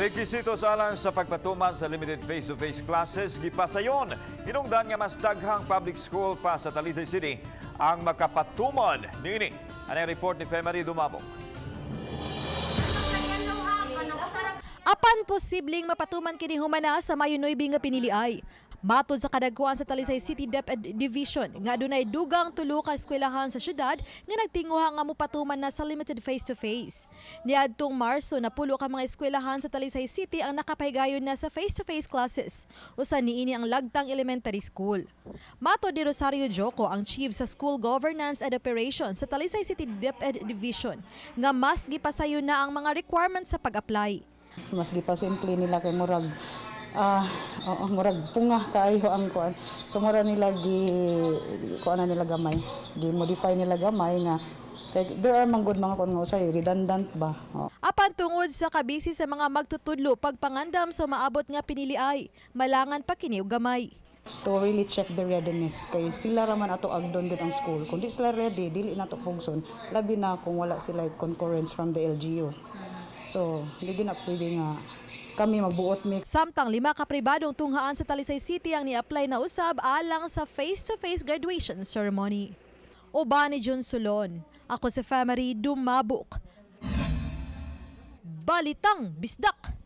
Rekisitos alang sa pagpatuman sa limited face-to-face classes gipasayon. Hinungdan nga mas daghang public school pa sa Talisay City ang makapatuman niini. Ano ang report ni Femery Dumabok? Apan posibleng mapatuman kini humana sa Mayo 9 nga piniliay. Matod sa kadagkuan sa Talisay City DepEd Division nga adunay dugang tulo ka eskwelahan sa syudad nga nagtinguha nga mopatuman na sa limited face-to-face. Niadtong Marso, napulo ka mga eskwelahan sa Talisay City ang nakapahigayon na sa face-to-face classes. Usa niini ang Lagtang Elementary School. Matod ni Rosario Joco, ang chief sa School Governance and Operations sa Talisay City DepEd Division, nga mas gipasayon na ang mga requirements sa pag-apply. Mas gipasimple nila kay murag oo, murag punga kaayo ang kuan. So mura nila gi kuan na nila gamay, gi modify nila gamay nga kay there are man good mga kuan nga usay redundant ba. Oo. Apan tungod sa kabisi sa mga magtutudlo pagpangandam sa maabot nga piniliay, malangan pa kini og gamay. To really check the readiness kay sila raman ato agdon gud ang school. Kung di sila ready, dili na to pugson, labi na kung wala sila concurrence from the LGU. So hindi gyud na pwede nga kami magbuot mi. Samtang lima ka pribadong tunghaan sa Talisay City ang ni-apply na usab alang sa face-to-face graduation ceremony. Uban ni Jun Solon. Ako si Femery Dumabok. Balitang Bisdak!